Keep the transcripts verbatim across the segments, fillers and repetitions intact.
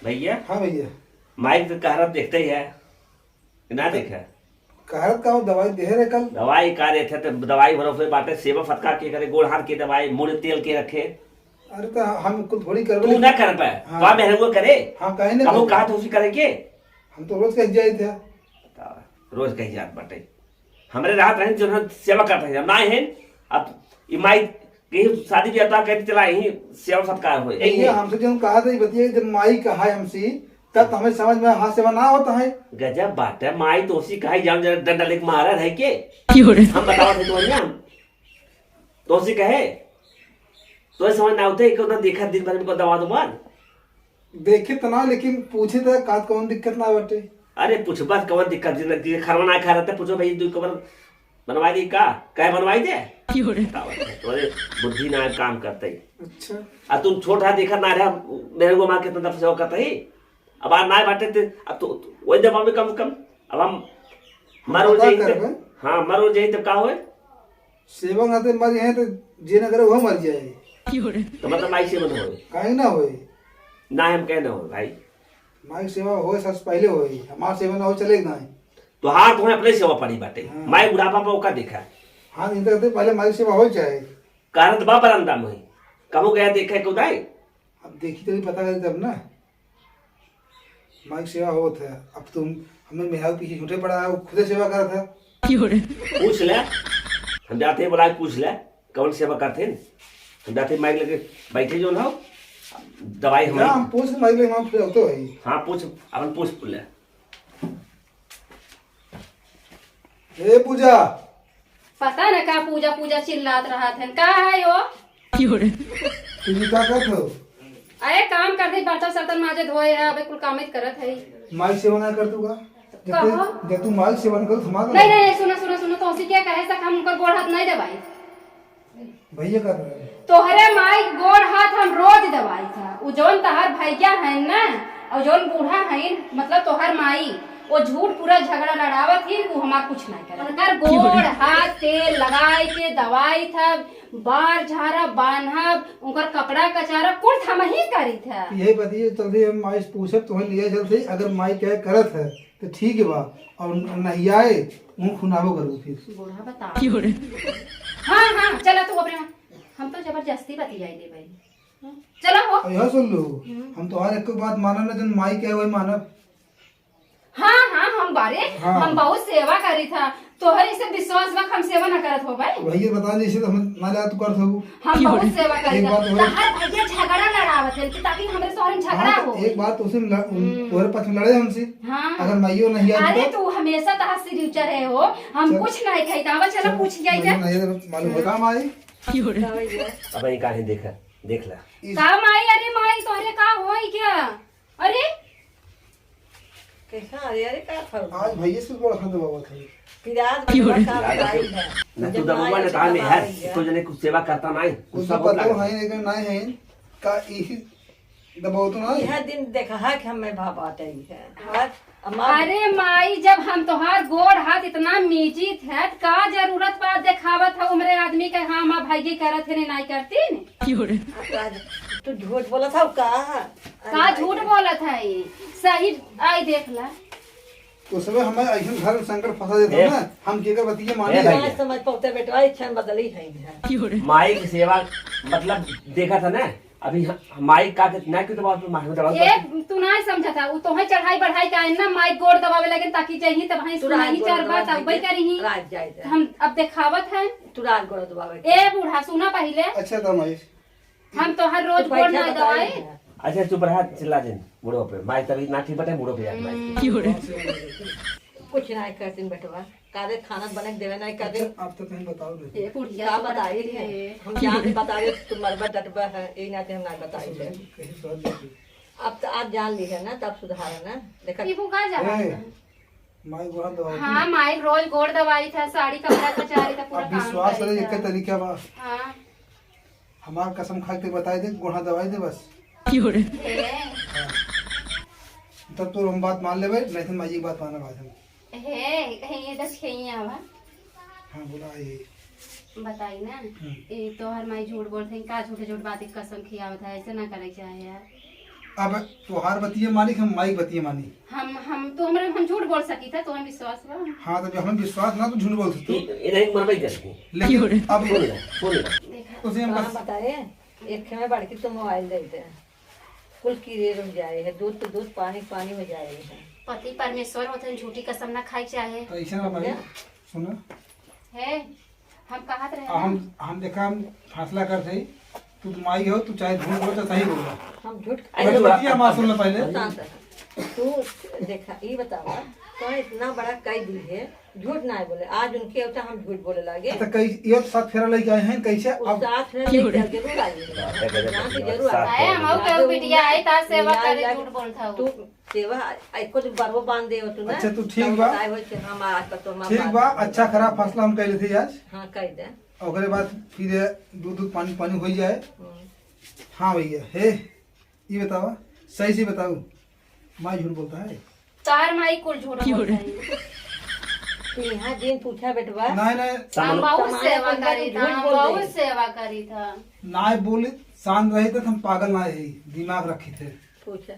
भैया। हाँ भैया। माइक तो कहरत देखते ही है, ना देखा? कहरत का वो दवाई दे रहे कल। दवाई का देते थे, दवाई भरोसे बाटे, सेवा फतकार के करे, गोड़ हाथ के दवाई, मुड़ तेल के रखे। अरे तो हम कुल थोड़ी करबे, तू लेकिन ना कर पाए, हाँ। तो मेहररुआ करे। हाँ, काहे ना कबो करे? कहा तो उसी करे के? हम तो रोज कह जाए थे। बतावा, रोज कह जात बाटे। हमरे राहत रहे जो हम सेवा करत रहे, हम ना है। अब ई माई के शादी ब्याह तो कहते चला यही सेवा सत्कार होए। भैया, हमसे जो कहा था, ये बतिया, जब माई कहा है हमसे, तब तो हमें समझ में हाथ सेवा ना होता है। गजब बात है, माई तो उसी कहा, जान जरा डंडा लेके मारा रहे के। क्यों रे? हम बतावा थे तो हम तो उसी कहे, तो समझ ना होते कि उतना देखा दिन भर में को दवा दो मार। देखे त ना, लेकिन पूछे त का कौन दिक्कत ना बाटे। अरे पूछबा त कौन दिक्कत, जिंदगी के खरवा ना खा रहते, पूछो भाई, दू कबर बनवाई दे का? काहे बनवाई दे? क्यों रे? बताओ, तोरे बुद्धि ना काम करते। अच्छा। आ तुम छोट रहा, देखा ना रहा, मेरे को माँ कितना दफा सेवा करता ही। अब आ ना बाटे ते, अब तो, तो वही दबा में कम से कम, अब हम मरो का जाई करबे? तब, हाँ, मरो जाई तब का होए? सेवा नाते मर जाए तो जे न करे वो मर जाए। क्यों रे? तो मतलब माई सेवा न होए? काहे ना होए? ना, हम कहे ना होए भाई। माई सेवा होए, सबसे पहले होए, हमार सेवा ना हो चले ना। तो हाँ, तुम्हें अपने सेवा पड़ी बाटे। हाँ। माई बुढ़ापा में ओका देखा। हाँ, नहीं तो कहते पहले माई सेवा हो जाए। कारण तो बा बरंदा में, कबो गया देखा है खुदाई? अब देखी तो पता करे तब ना। माई सेवा होत है। अब तुम हमें मेहरारू पीछे झूठे पड़ा है, वो खुदे सेवा करत है। क्यों रे? पूछ ले, हम जाते हैं बोला, पूछ ले, कौन सेवा करते हैं? हम जाते हैं माइक लगे बैठे जो ना हो, दवाई हम ना, हम पूछ के माइक लगे वहाँ फिर होते वही। हाँ, पूछ, अपन पूछ ले। ए पूजा। पता न का पूजा पूजा चिल्लात रहत हन, का है यो? क्यों रे? तुम का करत हो? अरे काम कर दे, बर्तन सर्तन माजे धोए है, अबे कुल काम ही करत है। माई सेवा ना कर तू का? जब कहो। तू, जब तू माई सेवा ना कर, तो हमारा नहीं, नहीं, नहीं, सुनो, सुनो, सुनो, तो उसी क्या कहे सक हम उनकर गोड़ हाथ नहीं दबाई। भैया का रहे? तोहरे माई गोड़ हाथ हम रोज दबाई था। उ जौन तहर भैया है ना, और जौन बूढ़ा है, मतलब तोहर माई, वो झूठ पूरा झगड़ा लड़ावत ही, वो हमार कुछ नहीं करे। उनकर गोड़ हाथ तेल लगाई के दवाई था, बार झारा बांधब, उनकर कपड़ा कचारा कुल हम ही करी था। यही बतिये चलते हम माई से पूछब, तुम्हें लिया चलते, अगर माई क्या करत है, तो ठीक बा, और नहीं आए, मुंह खुनाबो करबो फिर। बूढ़ा बता। क्यों रे? हाँ, हाँ, चला तू अपने, हम तो जबरदस्ती बतियाई ले भाई। चला हो। और यह सुन लो, हम्म। हम तोहार एक बात मानब ना, जन माई कहे वही मानब। हाँ, हाँ, हम बारे, हाँ। हम बहुत सेवा करी था, तोहर इसे विश्वास बा, हम सेवा ना करत हो भाई। वही बता, जैसे तो हम ना जा तू करत हो। हम बहुत सेवा करी एक था। बात और। तोहर भैया झगड़ा लड़ावत है कि ताकि हमरे शहर में झगड़ा हाँ, तो हो। एक बात तो उसे लड़-, उन-, हम्म। तोहरे पक्ष में लड़े हमसे। हाँ। अगर माइयो नहीं आई अरे तो? तू हमेशा तहार सिर ऊंचा रहे हो, हम चल। कुछ नहीं खाई था, चला चल, पूछ जाई माइयो जा। नहीं है तो मालूम होता हमारी। अब ये काहे देखा, देख ला। इस का माई, अरे माई, तोहरे का होई क्या? अरे कैसा? अरे, अरे, का था? आज भैया से बड़ा खंड बाबा था। फिर आज क्यों? बड़ा का बताई है। ना तू जब दबवा माई ने कहा, "मैं है, दबाई है।" तो जने कुछ सेवा करता नहीं, कुछ कुछ सब पता होता है, है। लेकिन नहीं है। का इही दबाव तो नहीं? यह दिन देखा है कि हमें भाव आते ही है। आज हमार अरे माई, जब हम तोहार गोड़ हाथ इतना मीजित है, त का जरूरत बा देखावत है उमरे आदमी के, हाँ, हमार भाई करत है, नहीं करती ने? क्यों रे? आज तू झूठ बोलत हौ का? का झूठ बोलत है? सही आई देख ला। तो सबे हमें ऐसन घर में संकट फंसा देता ए, ना, हम केकर बतिये माने ए, जाए। भैया। आज समझ पौते बेटवा, इच्छा बदली है। क्यों रे? माई की सेवा, मतलब, देखा था ना, अभी हम, माई का के, ना क्यों तो बात में मार, मतलब, ए, तू ना समझा था, वो तो है चढ़ाई बढ़ाई का है ना, माई गोड़ दबावे लगे ताकि जही तब है तू सुनाई रात गोड़ चार दबा बात, दे, अब करी ही। रात जाए दे। हम अब देखावत है। तू रात गोड़ दबावे के। ए बूढ़ा, सुना पहले। अच्छा, तो माई। हम तोहर रोज तू गोड़ बैठा ना बताई दवाई। है। अच्छा, चुप रहा, चिल्ला जिन, बूढ़ो पे। माई तभी ना ठीक बटे, बूढ़ो पे याद माई। हम्म। क्यों रे? कुछ ना करतीन बेटवा, काले खाना बने के देवे नहीं करतीन। अच्छा, आप तो कहीं बताओ नहीं। ए बुढ़िया का तो बताई बड़ी है? है। हम जान के बतावे, तू मरबा डटबा है, यही नाते हम ना बताई है। कहीं स्वाद नहीं। अब तो आज जान ली है ना, तब सुधारा ना। देखा ई वो का जाना ए, है? माई गोड़ दवाई थी। हाँ, माई रोज गोड़ दवाई था, साड़ी कपड़ा कचारी था, पूरा अब काम विश्वास करी करे, था। एक तरीका बा। हाँ। हमार कसम खा के बताई दे, गोड़ दवाई दे बस। क्यों रे? ए। हाँ। तब तो हम बात मान लेबे, नहीं तो माई की बात मानब आज हम। हे, कहीं ये दस कहीं आवा। हाँ, बोला ये। बताई ना, हम्म। ये तोहर माई झूठ बोलत है, का झूठे झूठ बात की कसम खियावत है, ऐसे ना करे के चाहे यार। अब तोहार बतिये मानी कि हम माई बतिये मानी? हम, हम, तू हमरे, हम झूठ बोल सकी था, तो हम विश्वास बा। हाँ, तो जब हमें विश्वास ना, तो झूठ बोल सकती। ये, ये नहीं मरबई कर तू। लेकिन अब सुन ले, सुन ले। देखा। उसे हम कहाँ बस बताए, एक में बड़की तो मोबाइल दे दे। कुल कीड़े रुक जाए है, दूध तो दूध, पानी पानी हो जाए है। पति परमेश्वर होते हैं, झूठी कसम ना खाए के चाहे। तो ऐसे ना भाई, सुनो। है, हम कहत रहे आ, ना। हम, हम देखा, हम फैसला कर सही, तू तो माई हो, तू चाहे झूठ बोलो, चाहे सही बोलो। हम झूठ अरे पहले बतिया हमार सुन ले पहले। शांत रह। तू देखा, ई बतावा, तो इतना बड़ा कई दी है, झूठ ना बोले। आज उनके होता हम झूठ बोले लागे। अच्छा, कई, ये तो सात फेरा लेके आए हैं, कैसे? उस अब सात फेरा लेके जरूर आए हैं। बाप रे, गजब यहाँ पे की जरूर बात। आए। आए, हम आऊ कहीं बिटिया आई, ता सेवा करे, झूठ बोलता हो। तू सेवा, एको दिन बरबो बांध दे हो तू ना। अच्छा, तू ठीक तब बा। बताए हो कि हम आज का तो हमार ठीक बात बा, नहीं अच्छा बा। खराब फैसला हम कह लेते आज। हाँ, कह दे। ओकरे बाद फिर दूध, दूध, पानी, पानी हो जाए। हम्म। हाँ भैया, हे, ये बतावा, सही से बताऊ, माई झूठ बोलता है? तार माई कुल झूठ बोलता है। तू यहाँ जिन पूछा बेटवा। नहीं, नहीं। हम बहुत सामान सेवा करी था, झूठ हम बोल बहुत दे। सेवा करी था। ना बोली, शांत रही तो हम पागल ना है, दिमाग रखी थे। पूछा।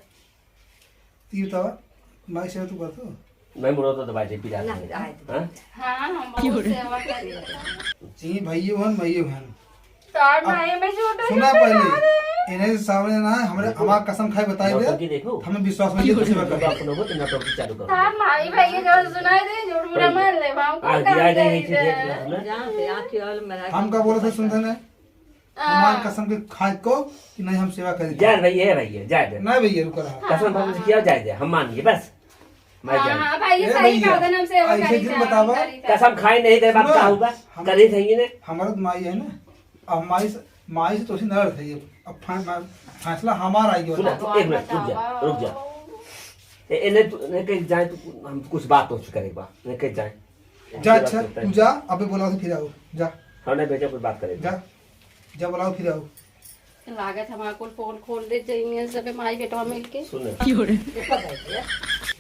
ये बतावा, माई सेवा तू करतो? मैं मुड़ो तो दबाई दे, पिला ना, दे। आए तो। हाँ? हाँ, हम बहुत सेवा करी था। जी, भइयो हन, मइयो हन। तार अब माई में झूठ सुना बोलता पहले, है। इन्हें सामने ना है, हमरे, हमार कसम खाए बताई दे, नौटंकी देखो। हमें विश्वास नहीं है, तो सेवा कर। बाप लोगों तो नौटंकी चालू करो। तार माई भाई ये जो सुनाई दे, झूठ बुरा मान ले, भाव को आ, काम दिया दे, दे इसे दे। देख लो, सुना? जहाँ से आँख की ओर मेरा हम का बोले थे, सुनते ना? हाँ। हमार कसम के खाए को कि नहीं हम सेवा करी। जाए भैया, हे भैया, जाए दे। नहीं भैया, रुका रहा। कसम हाँ, हम हाँ, किया, हाँ। जाए दे, हम मान लिए, बस। मैं हाँ, जाए। हाँ, भाई, ये ए सही भैया, कहा था ना, हम सेवा ऐसे करी दिन था, बतावा। करी था। कसम खाए नहीं दे, बाप सुनो, का होगा? हम करी थे ये ने। हमारा तो माई है ना, अब माई से, माई से तो उसी नरक है ये। अब फै-, फै-, फैसला हमारा आएगा। सुनो, भगवान एक मिनट, रुक जा, बतावा। रुक जा। ए, ए, नहीं, तू, नहीं, कहीं जाए, तू, हम कुछ बात हो चुका है एक बार, नहीं, कहीं जाए। जा, अच्छा, तू जा, अबे बोला तो फिर आओ, जा। हाँ, नहीं, बेटा, कुछ बात करेंगे। जा। जब बुलाओ फिर आओ। लागत हमार कुल पोल खोल दे जाइए सबे माई बेटवा मिलके। सुन। क्यों रे? देखा भाई,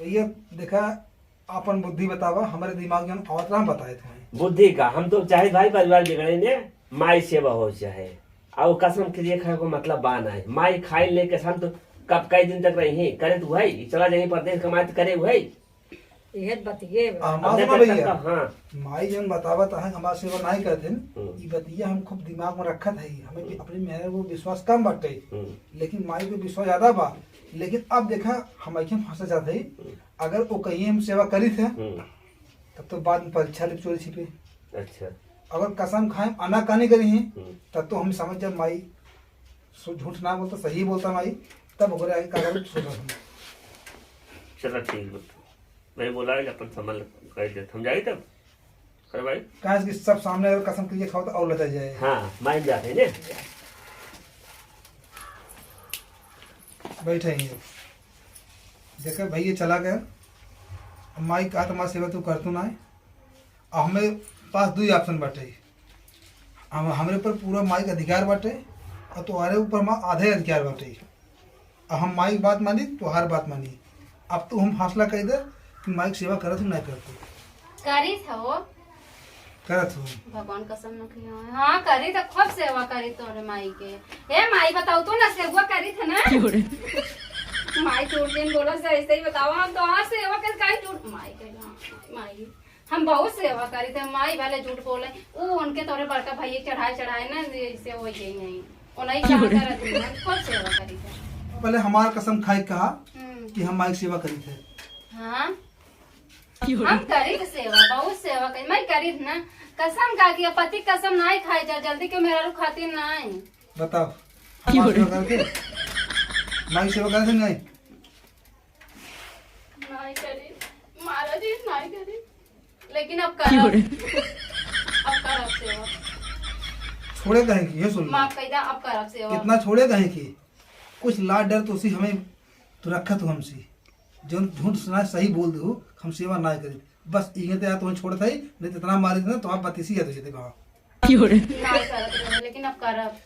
भैया देखा, अपन बुद्धि बतावा, हमरे दिमाग में आवत रहा, हम बताए तुम्हें। बुद्धि का? हम तो चाहे भाई परिवार बिगड़े ने, माई सेवा हो चाहे। और कसम के लिए खाए को मतलब बा ना है। माई खाए ले कसम तो कब कई दिन तक रही है, करे तू भाई, चला जाइए परदेश कमाए तो करे भाई। इहे बतिये बा। हमार अपने सुना भैया, करता, हाँ। माई जौन बतावत है, हमार सेवा नाहीं करथिन, हम्म। ई बतिया हम खूब दिमाग में रखत है। हमें भी हम्म। अपनी मेहर को विश्वास कम बाटे, हम्म। लेकिन माई पे विश्वास ज्यादा बा। लेकिन अब देखा, हम ऐसे फंसे जाते हैं, हम्म। अगर वो कहीं हम सेवा करी थे, हम्म। तब तो बाद में परीक्षा ले चोरी छिपे। अच्छा। अगर कसम खाए, आनाकानी करी हैं, हम्म। तब तो हम समझ जाए माई सो झूठ ना बोलता, सही बोलता माई, तब ओकरे आगे का करूँ, सोचत हूँ। चला ठीक बा। मैं बोला है, अपन संभाल कर देत। हम जाई तब? अरे भाई। काहे कि सब सामने अगर कसम के लिए खाओ तो और लजा जाए। हाँ, माई जाते हैं ने। बैठे ही हो। देखे भैया चला गया। अब माई कहा तुम्हारा सेवा तू कर तू ना है। अब हमें पास दुई option बाटे। हम, हमरे पर पूरा माई का अधिकार बाटे और तुम्हारे ऊपर माँ आधे अधिकार बाटे। अब हम माई की बात मानी, तोहार बात मानी। अब तू हम फैसला कर दे कि माई की सेवा करत हूँ, नहीं करत हूँ। करी था वो। करत हूँ। भगवान कसम न खिया है। हाँ, करी था, खूब सेवा करी तोरे माई के। ए माई, बताओ तू ना, सेवा करी था ना? क्यों रे? माई झूठ दिन बोला से ऐसे ही बताओ, हम तो आज सेवा कर काहे झूठ, माई के ना, माई। हम बहुत सेवा करी थे, माई भले झूठ बोले, ऊ उनके तोरे बड़का भाई चढ़ाए चढ़ाए ना, जैसे हो गई नहीं। उन्हीं का क्यों रे? करत नहीं, हम खूब सेवा करी थे। पहले हमार कसम खाए कहा हम्म। कि हम माई की सेवा करी थे। हाँ। क्यों रे? हम करी थे सेवा, बहुत सेवा करी, मैं करी थी ना। कसम का किया, पति कसम नहीं खाए जा, जल्दी के मेहरारू खातिर नहीं। बताओ, क्यों हमार रे? सेवा करके? माई की सेवा करे थे नहीं? नहीं करी, महाराज जी, नहीं करी। लेकिन अब क्यों करब। रे? अब करब सेवा। छोड़े काहे की, ये सुन लो। माफ कर दा, अब करब सेवा। कितना छोड़े काहे की? कुछ लाज डर तो उसी हमें तो रखा तू हमसे। जो झूठ सुना सही बोल दो, हम सेवा ना करी। बस इहे ते यार तुम्हें छोड़त है, नहीं तो इतना मारे थे ना, तो आप बत्तीसी जाते थे बाबा। क्यों रे? ना करत रहे, लेकिन अब करब।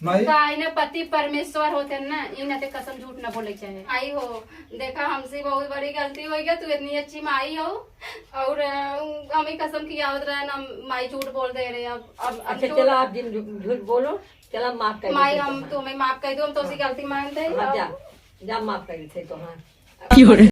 माई? का आई ना पति परमेश्वर होते ना, ई ना ते कसम झूठ ना बोले के चाहे। आई हो, देखा हमसे बहुत बड़ी गलती हो गया, तू इतनी अच्छी माई हो और, अ, हम ही कसम खियावत रहे ना, माई झूठ बोल दे रहे। अब, अब, अब अच्छा, झूठ चला आप जिन झू-, झूठ बोलो, चला माफ कर दे माई, तुम। हम तुम्हें माफ कर दो, हम तो उसकी गलती मानते हैं। हाँ, अब जा। जा माफ कर दे तो, हाँ। की हो रे?